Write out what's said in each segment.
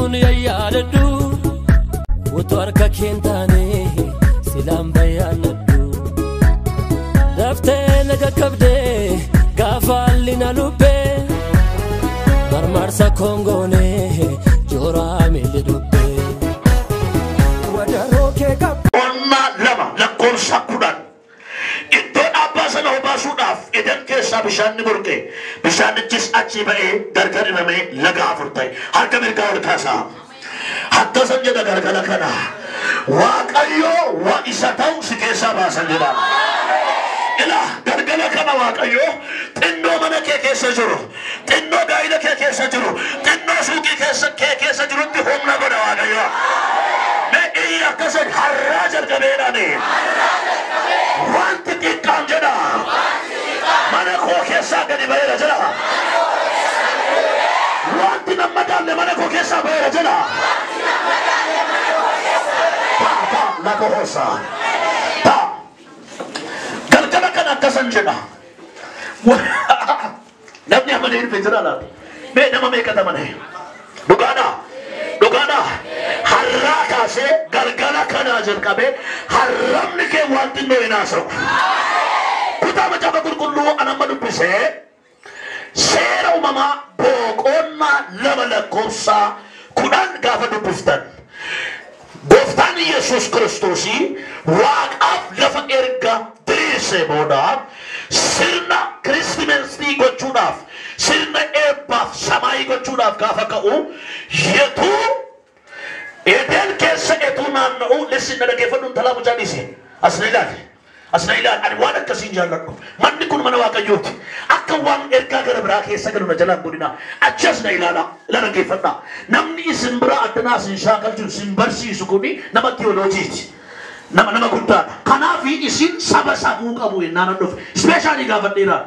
Utuun yaadadhu utuu harka keen taane silaan bayyaanadhu. Daftee na qaqqabdee gaafa haalli na lubbee marmarsa kongoonee jooraa miilli dubbee. Wadaroo kee qab. Qonnaa 2 lakkoofsa 10. Iddoo dhaabbaa sana obaasuudhaaf Eden keessaa bishaan ni burqe. Bishaanichis achii ba'ee gargar hiramee laga 4 ta'e. Harka mirgaa ol kaasaa. Akkasan jedha galgala kana. Waaqayyoo waa isa ta'u si keessaa baasan jedha. Ilaa galgala kana Waaqayyoo xinnoo mana kee keessa jiru, xinnoo gaa'ila kee keessa jiru, xinnoo suuqii keessa kee keessa jirutti humna godha Waaqayyoo. Mee iyyi akkasan har'aa jalqabeedhaani. Wanti xiqqaan jedha. Mana koo keessaa gadi ba'eera jedha. Wanti nama daalle mana koo keessaa ba'eera jedha. Ta ta lafa hoosaa. Ta. Galgala kana akkasan jedha. Namni amanee dhufe jira laata? Mee nama meeqatu amanee? Dhugaadhaa? Dhugaadhaa? Har'aa kaasee galgala kanaa jalqabee harramni kee waan xinnoo hin haasa'u. Kutaa macaafa qulqulluu an amma dubbisee seera uumamaa boqonnaa 2 lakkoofsa 10 gaafa dubbiftan. Gooftaan Yesuus Kiristoosii waaqaaf lafa erga diriirsee booda sirna kiristimeensii gochuudhaaf sirna eebbaaf samaayii gochuudhaaf gaafa ka'u yetuu Eden keessa etuu naanna'u lissin na dhaggeeffadhu intalaa mucaa dhiise as na ilaali. As na ilaali. Ani waan akkasiin jaalladhu. Manni kun mana Waaqayyooti. Akka waan ergaa gara biraa keessa galu na jalaan godhina. Achi as na ilaala. Ila dhaggeeffadha. Namni isin biraa addanaa isin shaakalchu isin barsiisu kuni nama tiyooloojiiti. Nama nama guddaadha. Kanaaf isin saba safuu qabu yennaan dhufe. Ispeeshaalii gaafadheera.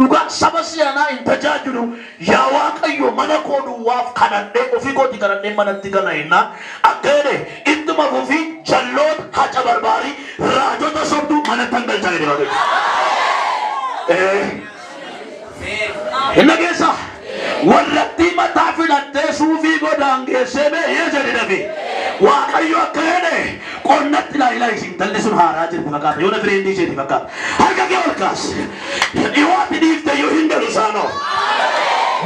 Dhugaa saba si'anaa hin tajaajilu yaa Waaqayyo mana koo duwwaaf kadhadhee ofii kootii kadhadhee manatti gala yennaan akka jedhe ittuma fufii jalloota haca barbaarii raajota sobduu manatti hangalchaa jedhe Waaqayyo. Hin dhageessaa? Warratti mataa filattee suufii godaan geessee bee jedhe dafe. Waaqayyo akka jedhe qonnatti ilaa ilaa isin intalli sun haaraa jirti fakkaata. Yoo na fireendii isheeti fakkaata. Harka kee ol kaasi. Dhiwaatti dhiifte iyyuu hin galu isaanoo.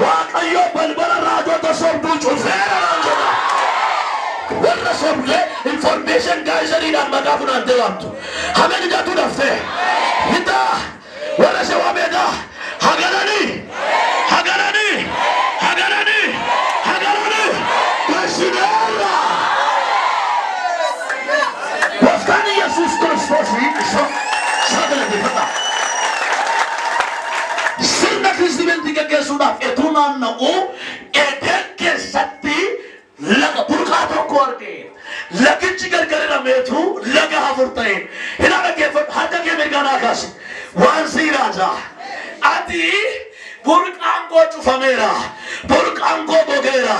Waaqayyo balbala raajota sobduu cufeera naan jedha. Warra sobdee information gaazexaadhaan maqaa funaantee waamtu. Hameen ijaatu daftee. Hitaa warra shawaa meeqaa hagalanii hagalanii hagalanii hagalanii gashineera. Gooftaan Yesuus Kiristoos isa galateeffadha. Sirna kiristimentii gaggeessuudhaaf etuu naanna'u Eden keessatti laga burqaa tokko arge. Lagichi gargar hirameetu laga 4 ta'e. Hidhaa dhaggeeffadhu harka kee mirgaa naa kaasi. Waan siiraa jaa. Ati burqaan koo cufameera. Burqaan koo gogeera.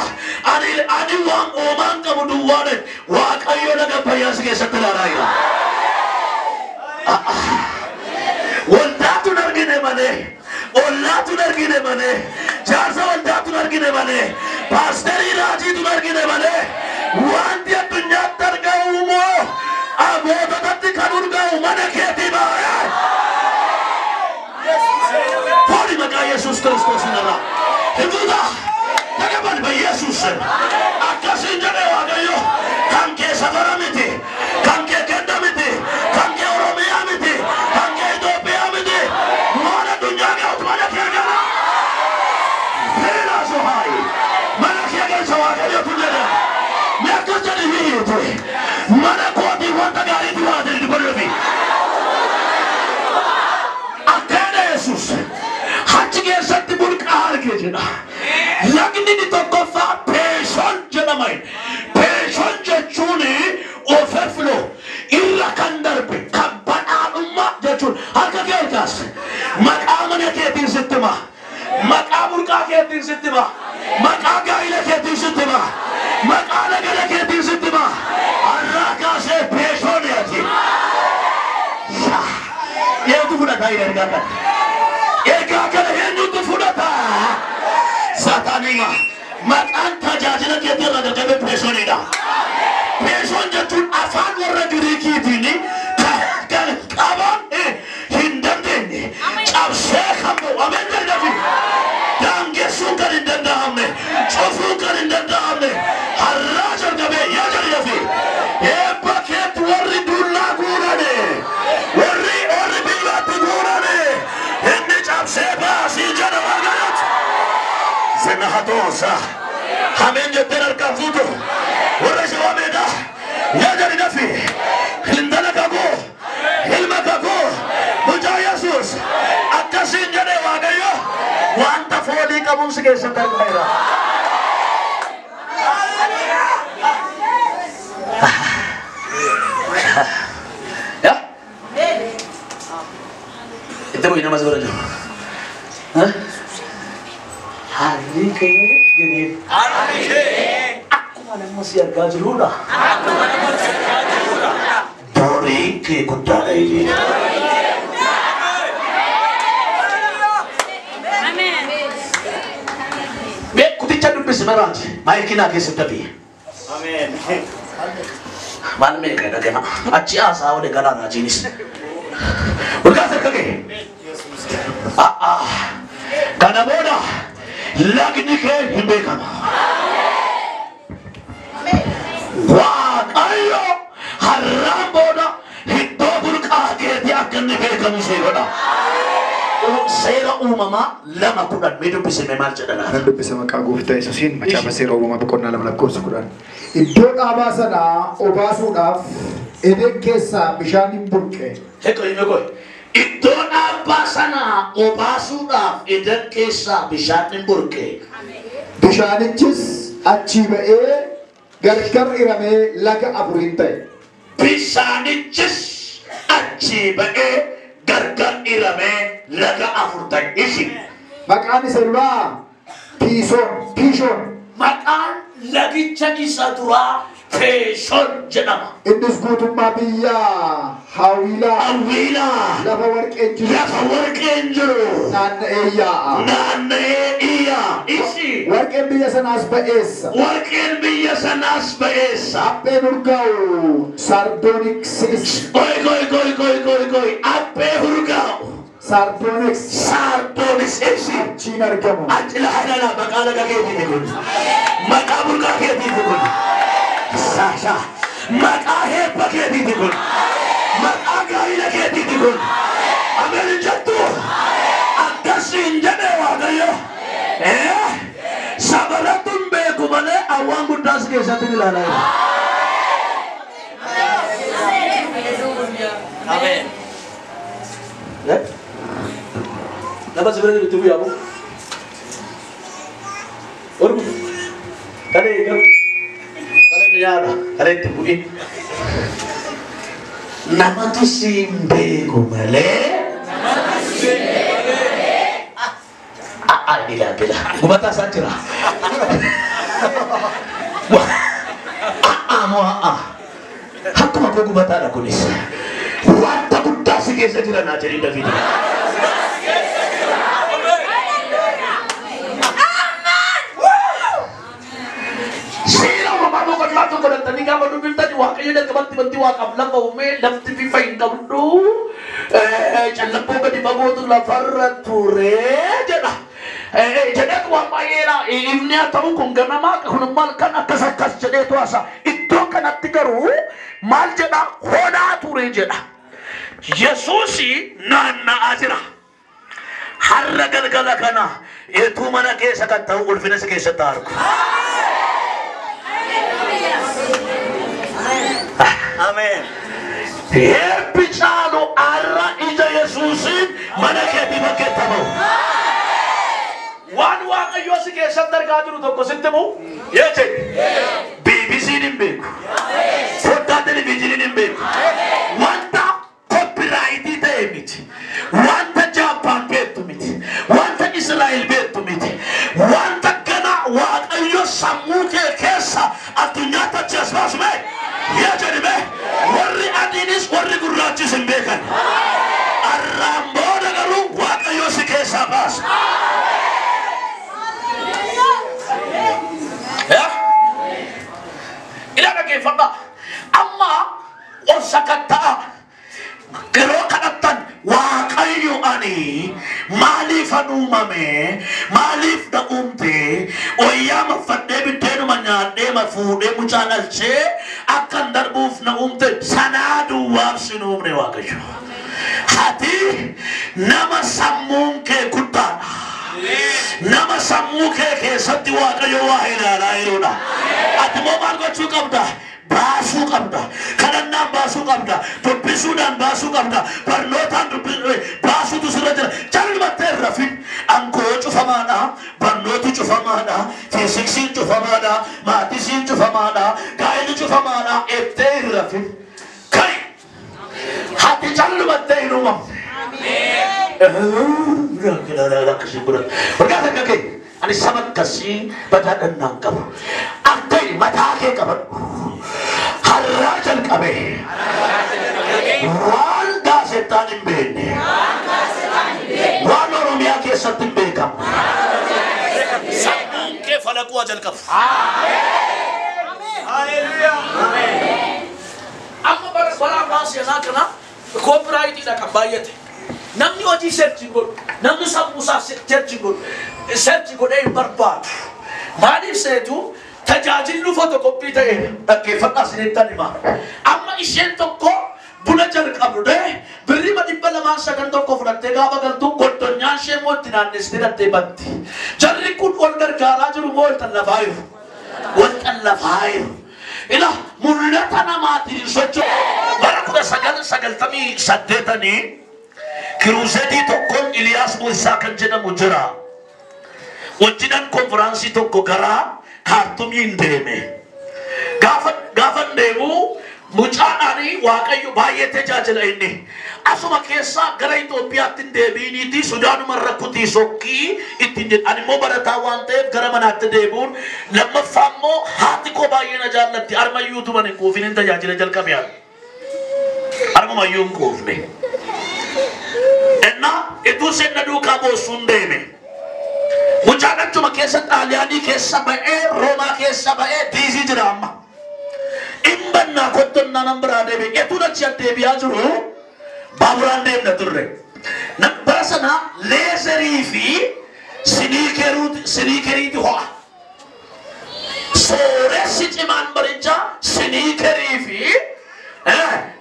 Ani waan uumaan qabu duwwaadha. Waaqayyo laga Abbayyaa si keessatti ilaalaa jira. Waldaatu hin argine malee, ollaatu hin argine malee, jaarsa waldaatu hin argine malee, paasterii raajiitu hin argine malee, wanti addunyaatti argamu immoo aboototatti kan urgaa'u mana keetii ba'ee. Fooni maqaa Yesuus Kiristoos irraa. Himuuta tagabal በኢየሱስ ስም akkasiin jedhe Waaqayyo kan kee safara miti, kan kee ganda miti, kan kee Oromiyaa miti, kan kee Itoophiyaa miti. Waan addunyaa ga'utu mana kee gala. Seera sohaayi mana kee galcha Waaqayyotu jedha. Mee akkas jedhi hiyyuutu mana kootii wanta gaariitu waa jedhi dubbadhuufi. Akka jedhe Yesuus achi keessatti burqaa arge jedha. Lagni inni tokkoffaa Peeshoon jedhama. Peeshoon jechuun overflow irra kan darbe kan badhaadhummaa jechuun harka kee ol kaasi. Maqaa mana keetiin sitti hima. Maqaa burqaa keetiin sitti hima. Maqaa gaa'ila keetiin sitti hima. Maqaa nagada keetiin sitti hima. Har'aa kaasee Peeshoon yaati. Eenyutu fudhataa jira ergaa kana? Ergaa kana eenyutu fudhataa? Saataanima. Maqaan tajaajila keetii irraa jalqabee Peeshoniidha. Peeshoon jechuun afaan warra Giriikiitiin kan qaban hin dandeenye cabsee kan ba'u. Ameen jedhafi. Daangessuun kan hin danda'amne, cufuun kan hin danda'amne, har'aa jalqabee yaa jedhafi. Eebba keetti warri dullaa guurane, warri warri biyyaatti guurane, inni cabsee baasii jedha Waaqayyooti. Zenahatosa. Ameen jettee harkaan fuutu. Warra shawaa meedaa yaa jedhafi. Intala kakuu, ilma kakuu, mucaa Yesuus akkasiin jedhee Waaqayyo wanta foolii qabuun si keessatti argameera. Yaa? Itti bu'i nama si bira jiru. Harri kee jedheen. Akkuma nama si argaa jirudha. Boriin kee guddaadha jedheen. Mee kuticha dubbisi maraati. Maayikinaa keessatti hafi. Maal meeqa dhagana. Achi haasaa oole galaa raajiinis. Urgaas harka kee. Kana booda lagni kee hin beekama. Waaqayyo har'aan booda iddoo burqaa keetii akka inni beekamu see godha. Seera uumamaa 2:10 mee dubbisime maal jedha laata? Nan dubbisa maqaa gooftaa Yesuusiin macaafa seera uumamaa boqonnaa 2 lakkoofsa 10. Iddoo dhaabaa sanaa obaasuudhaaf Eden keessaa bishaan hin burqe. Heqo. Iddoo dhaabaa sanaa obaasuudhaaf Eden keessaa bishaan hin burqe. Bishaanichis achii ba'ee gargar hiramee laga afuriin ta'e. Bishaanichis achii ba'ee gargar hiramee laga afur ta'e. Ishi. Maqaan isa duraa Piisoon. Piishoon. Maqaan lagicha isa duraa Peeshoon jedhama. Innis guutummaa biyya Hawiilaa Hawiilaa lafa warqeen jiru lafa warqeen jiru naanna'ee yaa'a. naanna'ee iyya. Ishi. Warqeen biyya sanaas ba'eessa. Warqeen biyya sanaas ba'eessa. Hapheen urgaa'u sardooniksiis. Koi koi koi koi koi koi. Haphee urgaa'u Sardooniks sardooniks. Ishi. achiin argamu. Achi lafa maqaa laga keetiiti kun. Maqaa burqaa keetiiti kun. Saasha. Maqaa heebba keetiiti kun. Maqaa gaa'ila keetiiti kun. Ameen hin jettu. Akkasiin jedhee Waaqayyo. Sabarattu hin beeku malee awwaan guddaas keessatti ni ilaalaa jira. Ameen. Nama si bira jiru itti guyyaa bu. Orgu. Kalee eegalu. Kalee yaada. Kalee itti bu'in. Namatu si hin beeku malee. Bila bila. Gubataa isaan jira. Moo Akkuma koo gubataadha kunis. Wanta guddaa si keessa jira naa jedhin Daviid. Seera uumamaa boqonnaa tokko dhattanii gaafa dubbiftan Waaqayyo jalqabatti bantii waaqaaf lafa uumee lafti bifa hin qabdu callabboo gadi fagootu lafarra ture jedha. Jedheetu waan baay'eedha. Ifni haa ta'u kun ganamaa kun maal kan akkas akkas jedheetu haasa. Iddoo kanatti garuu maal jedha honaa ture jedha. Yesuusi naanna'aa jira. Har'a galgala kana eetuu mana keessa kan ta'u ulfina si keessatti argu. Ameen. Eebbi caalu har'a ija Yesuusiin mana keetii bakkeetti ba'u. Waan Waaqayyo si keessatti argaa jiru tokko sitti himu yee jedhi. BBC'n hin beeku. Foddaa televizyiiniin hin beeku. Wanta koppiraayitii ta'e miti. Wanta Jaappaan beektu miti. Wanta Israa'el beektu miti. Wanta kana Waaqayyo sammuu kee keessa addunyaatti achi as baasu mee? Yee jedhi mee? Warri adiinis warri gurraachis hin beekan. Arraan booda garuu Waaqayyo si keessaa baasa. sakatta'a. Yeroo kadhattan Waaqayyo ani maaliifan uumame, maaliif na uumte, wayyaa maffadhee biddeenuma nyaadhee ma fuudhee mucaa dhalchee akkan darbuuf na uumte, sanaa duwwaaf sin uumne Waaqayyo. Ati nama sammuun kee guddaadha. Nama sammuu kee keessatti Waaqayyo waa ilaalaa jiruudha. Ati immoo maal gochuu qabda? Baasuu qabda. Kadhannaan baasuu qabda. Dubbisuudhaan baasuu qabda. Barnootaan baasuutu sirra jira. Jalmattee hin rafin. Aangoo cufamaadha. Barnooti cufamaadha. Fiiziksiin cufamaadha. Maatisiin cufamaadha. Gaa'elli cufamaadha. Ettee hin rafin. Kai! Hati jalmattee hin uumamne. Warqaa takka kee ani saba akkasii badaadhannaan qabu. Akka mataa kee qabadhu. Har'aa jalqabee waan gaazexaan hin beekne, waan Oromiyaa keessatti hin beekamne. Sammuun kee falaquu jalqabu. Amma bara ammaa seenaa kana koopiraayitiidha kan baay'ate. Namni hojii seerchi godhu, namni sammuu isaa seerchi godhu, seerchi godhee hin barbaadu. Maaliif seetu tajaajilli fotokoppii ta'e dhaggeeffadhaa isinitti hima. Amma isheen tokko buna jalqabdee birriima 291 fudhattee gaafa galtu goddonyaan ishee immoo itti naannessitee dhattee batti. Jarri kun wal gargaaraa jiru moo wal xallafaa jiru? Wal xallafaa jiru. Ila mul'ata namaatiin socho'u. Bara 1998 kiruuzetii tokkoon Iliyaas Mo'isaa kan jedhamu jira. Wajjinan konfiraansii tokko gara Kaartumiin deeme. Gaafa deemu mucaadhaan Waaqayyo baay'ee tajaajila inni. Asuma keessaa gara Itoophiyaatti hin deebiiniiti Sudaanuma rakkutii sokkii ittiin jedhu. Ani immoo barataa waan ta'eef gara manaatti deebi'uun lammaffaa immoo haati koo baay'ee na jaallatti. Armayyuu tuman hin quufin hin tajaajila jalqabe yaadu. Armayyuu hin quufne. Innaa ituu seenna duukaa boossuun deeme. Mucaan achuma keessa Xaaliyaanii keessa ba'ee Roomaa keessa ba'ee diisii jira amma. Imbannaa kottonnaa nan biraa deebi'e. Etuun achi deebi'aa jiru baaburaan deemna turre. Bara sana leezerii fi siniikeriitu ho'a. Sooressi cimaan barichaa siniikerii fi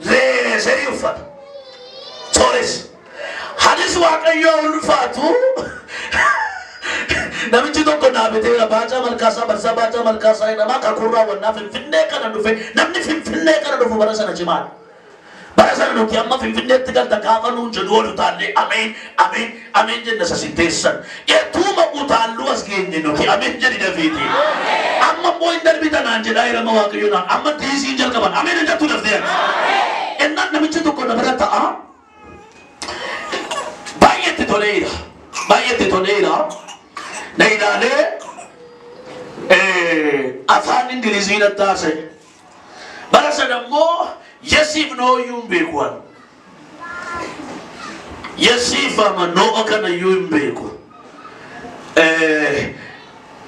leezerii uffata. Sooressi. Hadis Waaqayyoo ulfaatu namichi tokko naa biteera Baacaa Malkaasaa Barsaa Baacaa Malkaasaa jedhama kakuu raawwannaa Finfinnee kana dhufe namni Finfinnee kana dhufu bara sana cimaadha. Bara sana nuti amma Finfinneetti galta gaafa nuun jedhu ol utaallee ameen ameen ameen jenna sasin teessan. Etuuma utaallu as geenye nuti ameen jedhi dafiiti. Amma immoo hin darbitanaan jedhaa hirama Waaqayyoo naan amma diisiin jalqaban ameen hin jettu daftee. Innaan namichi tokko na bira ta'a. Baay'eetti toleera. Baay'eetti toleera. Na ilaalee afaan Ingilizii natti haasa'e. Bara sana immoo yesiif nooyyuu hin beeku ani. Yesiif ama noo'a kanayyuu hin beeku.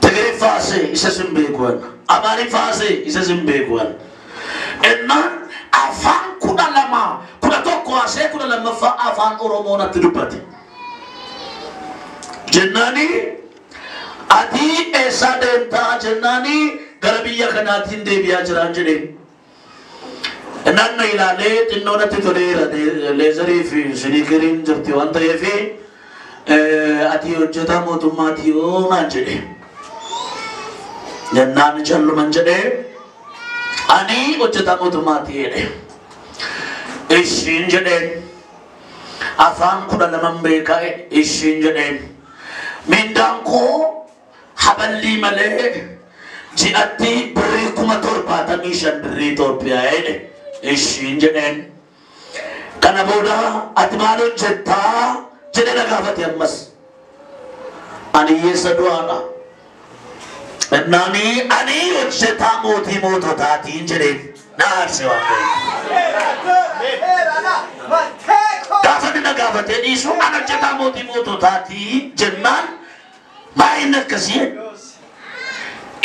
Tigiriffaa haasa'e isas hin beeku ani. Amaariffaa haasa'e isas hin beeku ani. Innaan afaan 12 11 haasa'e 12ffaa afaan Oromoo natti dubbate. Jennaani ati eessaa deemtaa jennaani gara biyya kanaatiin deebi'aa jiraan jedhee. Innaan na ilaalee xinnoo natti toleera leezarii fi siniikeriin jirti waan ta'eef ati hojjetaa mootummaati yoo naan jedhe. Jennaan calluman jedhee ani hojjetaa mootummaati jedhe. Ishiin jedheen afaan 12 beekaa ishiin jedheen mindaan koo haballii malee ji'atti birrii 75,000 birrii Itoophiyaa jedhe. Ishiin jedheen kana booda ati maal hojjettaa jedhee na gaafate ammas. Ani hiyyeessa du'aadha. Innaani ani hojjetaa mootii moototaatiin jedheen na aarse waan ta'eef. Gaafa inni na gaafatee dhiisu ani hojjetaa mootii moototaatii jennaan baay'inni akkasii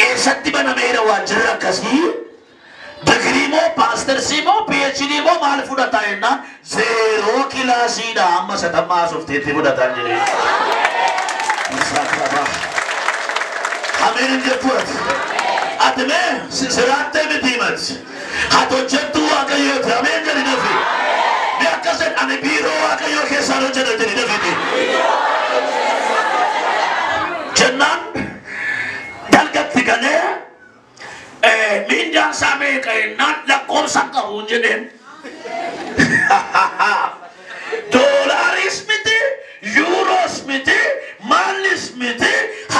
eessatti banameera waajjirri akkasii Digirii moo paastersii moo PhD moo maal fudhata jennaan zeeroo kilaasiidha amma satammaa asofteetti fudhataa jedhee. Ameen hin jettu ati. Ati mee siraattee miti himati. Ati hojjettuu Waaqayyooti. Ameen jedhi dafi. Mee akkas jedhi ani biiroo Waaqayyoo keessaan hojjedha jedhi dafiti. Jennaan dalgatti galee miindaan isaa meeqa jennaan lakkoofsa qabuun jedheen. Doolaaris miti, yuuroos miti, maallis miti,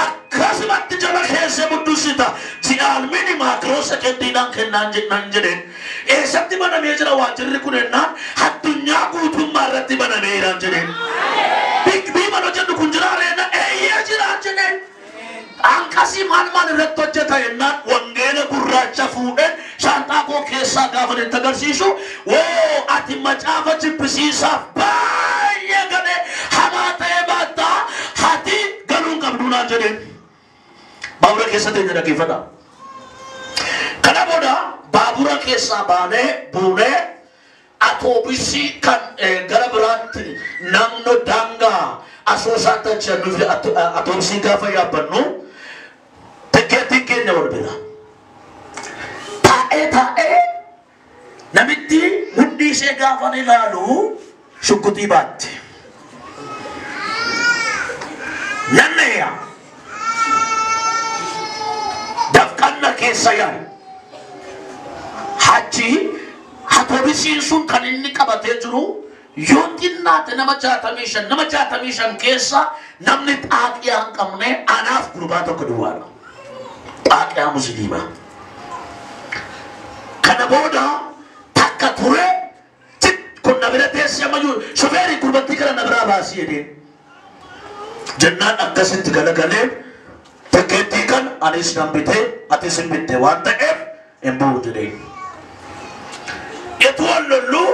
akkasumatti jala keessa buddusita. Ji'aan mini maakiroo sekendiidhaan kennaan jennaan jedheen. Eessatti banamee jira waajjirri kun jennaan addunyaa guutummaa irratti banameera jedheen. Big mana hojjedhu kun jiraa reena eeyyee jiraa jedheen. Anqasii maal maal irratti hojjeta jennaan wangeela gurraacha fuudheen shaanxaa koo keessaa gaafa itti agarsiisu woo ati macaafa jibbisiisaaf baay'ee galee hamaa ta'ee baattaa hati galuun qabdu naan jedheen. Baabura keessa teenya dhaggeeffadha. Kana booda baabura keessaa baanee buunee atoobisii kan gara biraatti naannoo daangaa Asoosaatti achi atoobisii gaafa yaabbannu tikkeettiin keenya wal bira. Taa'ee taa'ee namitti hundi ishee gaafa ilaalu shukkutii baatti. Nanneeya dafqanna keessa yaa'e. Hachi atoobisiin sun kan inni qabatee jiru yoo xinnaate nama 65 nama 65 keessa namni xaaqiyaa hin qabne anaaf gurbaa tokko duwwaadha. Xaaqiyaa musliimaa. Kana booda takka ture kun na bira teessee ammayyuu shofeerii gurbattii kana na biraa baasii jedheen. Jennaan akkasitti galagalee tikkeettii kan anis nan bitee atis hin bitte waan ta'eef hin bu'u jedheen. Yetuu wal lolluu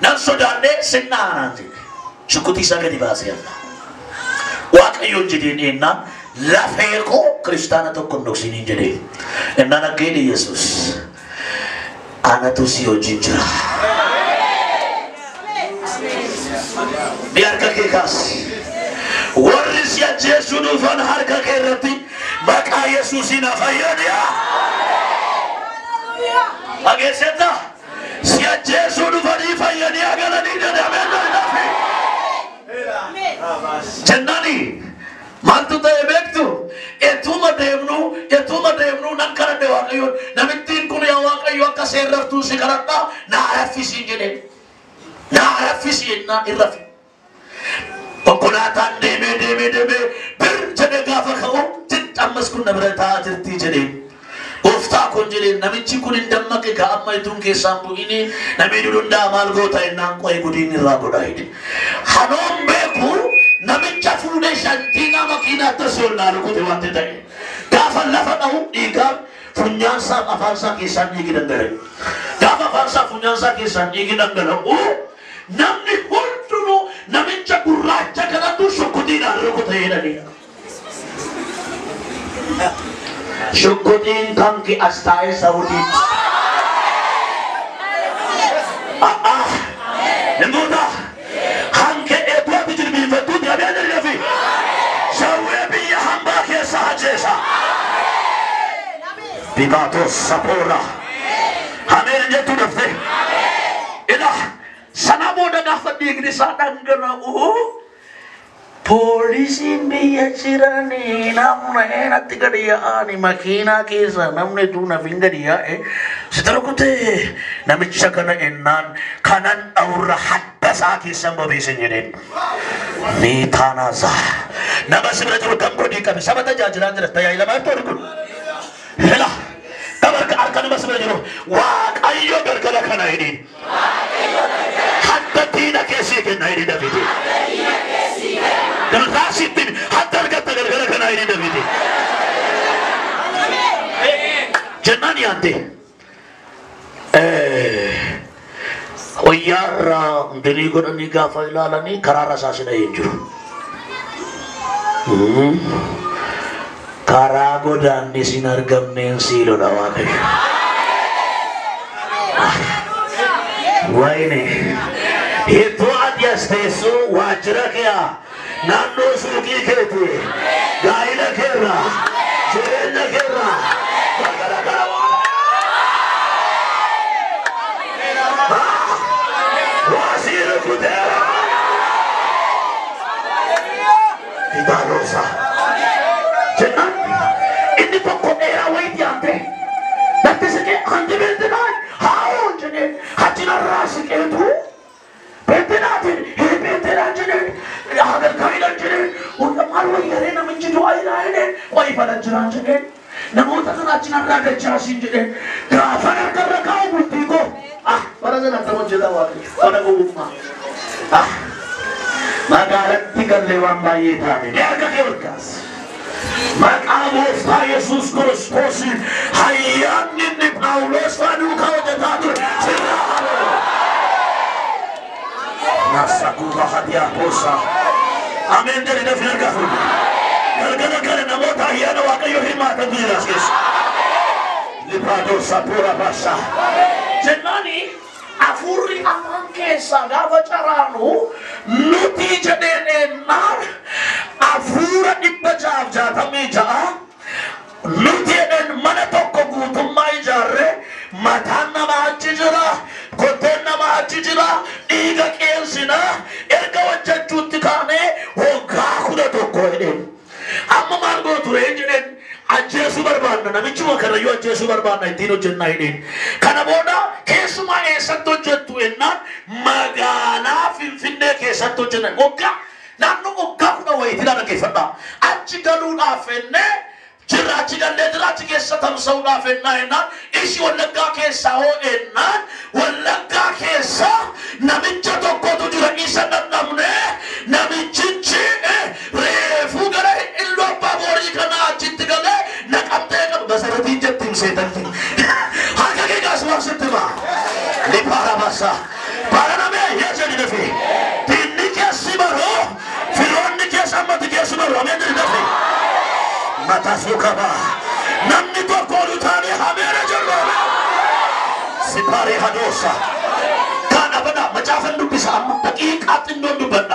nan sodaadhee sinnaanaan jedhe. Shukkutii isaa gadi baasee alla. Waaqayyoon jedheen ennaan lafee koo kiristaana tokko hin dhoksiniin jedheen. Ennaan akka jedhe Yesuus anatu si wajjin jira. Ni harka kee kaasi. Warri si ajjeesuu dhufan harka kee irratti maqaa Yesuusiin hafayyaniya. Dhageessetta? Si ajjeesuu dhufanii fayyanii agalanii jedhe ameen jedhafi. Jennaani maaltu ta'e beektu? Etuma deemnu nan kadhadhe Waaqayyoon namittiin kun yaa Waaqayyo akka seerraftuu si kadhadhaa naa raffisiin jedheen. Naa raffisi jennaan hin rafi. Konkolaataan deemee deemee deemee bir jedhee gaafa ka'u ammas kun na bira taa'aa jirtii jedheen. Gooftaa kun jedheen namichi kun hin dammaqe ka amma ituun keessaan bu'ini namni dudundaa maal goota jennaan qo'ee gudiin irraa godha jedhe. Hanoon beeku namicha fuudhee shantiinaa makiinaatti asii ol naa rukute waan ta'e. Gaafa lafa dha'u dhiigaan funyaansaa afaansaa keessaan dhiigi dhangala'e. Gaafa afaansaa funyaansaa keessaan dhiigi dhangala'u namni hundinuu namicha gurraacha kanatu shukkutiidhaan rukute jedhanii. Shukkutiin kanki as taa'ee Saawudiitti. Namoota hanke eebbaatti jilbiinfattuuti ameen jedhafi. Shawwee biyya hambaa keessa ajjeesa. Bibaatos sapoora. Ameen jettuu dafte. Ila sana booda gaafa dhiigni isaa dhangala'u poolisiin biyya jiranii namni natti gadi yaa'anii makiinaa keessa namni duunaaf hin gadi yaa'e si rukutee namicha kana ennaan kanan dhawurra haddasaa keessan bobeessin jedheen. Ni taanaasa. Nama si bira jiru kan godhii qabe saba tajaajilaa jira tajaajilamaa jirtu kun. Hela gama harka nama si bira jiru Waaqayyo galgala kana jedheen. Hadda diina keessii kenna jedhee dafite. Galgaasittiin hadda argatta galgala kana jedhee dafite. Jennaan yaante wayyaarraa dilii godhanii gaafa ilaalanii karaa rasaasina hin jiru. Karaa godaannis hin argamneen sii lola Waaqayyo. Wayne iddoo ati as teessu waajjira kee naannoo suuqii keeti gaa'ila keerra jireenya keerra galgala kana waasii rukuteera Idarosa jennaan inni tokko dheeraa wayitii aante natti siqee hanti beektinaa haa'oon jedheen hachinarraa siqeetu beektinaatiin hee beektinaan jedheen hagargaaridhaan jedheen maal wayyaree namichi du'aa ilaa jedheen qoyfalan jiraan jedheen namoota kana achinarraa dachaasiin jedheen gaafa harkarra kaa'u bultii koo ah bara sana akkam hojjetaa waaqayyo bara gowwummaa ah magaalatti gallee waan baay'ee taane ni harka kee ol kaas. Maqaa gooftaa Yesuus Kiristoosiin ayyaanni inni Phaawulos faa duukaa hojjetaa ture sirraa haa ba'u. Nasakuura hadiyaatoosa. Ameen jedhi dafii harka fuudhi. Galgala kana namoota ayyaana Waaqayyoo hirmaatantu jira as keessa. Libraadosa puura baasa. Jennaani hafuurri afaan keessaa gaafa caraanu nuti jedheen ennaan hafuura 666 nuti jedheen mana tokko guutummaa ijaarre mataan namaa achi jira kotteen namaa achi jira dhiiga qeensinaa erga hojjechuutti kaanee waggaa 11 jedheen amma maal gootu ree jedheen ajjeesuu barbaanna namichuma karrayyuu ajjeesuu barbaanna ittiin hojjennaa jedheen kana booda keessumaa eessatti hojjettu ennaan magaalaa Finfinnee keessatti hojjenna waggaa naannoo waggaa 10 wayitii dhaggeeffadha achi galuudhaaf ennee jirra achi gallee jira achi keessa tamsa'uudhaaf ennaa ennaan ishi Wallaggaa keessaa hoo ennaan Wallaggaa keessa namicha tokkotu jira isa dadhabnee namichichi reefuu gara Illuu Abbaa Boorii kanaa achitti galee naqamtee qabu masaratiin jetti himseetanti harka kee kaasumaaf sitti himaa lipaara basa baranamee yaa jedhi dafi diinni keessi baruu firoonni keessa ammatti keessi baruu ameen jedhi dafi matasuu qaba namni tokko olu taanee hameera jirru sipaaree hadoosa kana bada macaafan dubbisa amma daqiiqaa xinnoon dubbadha.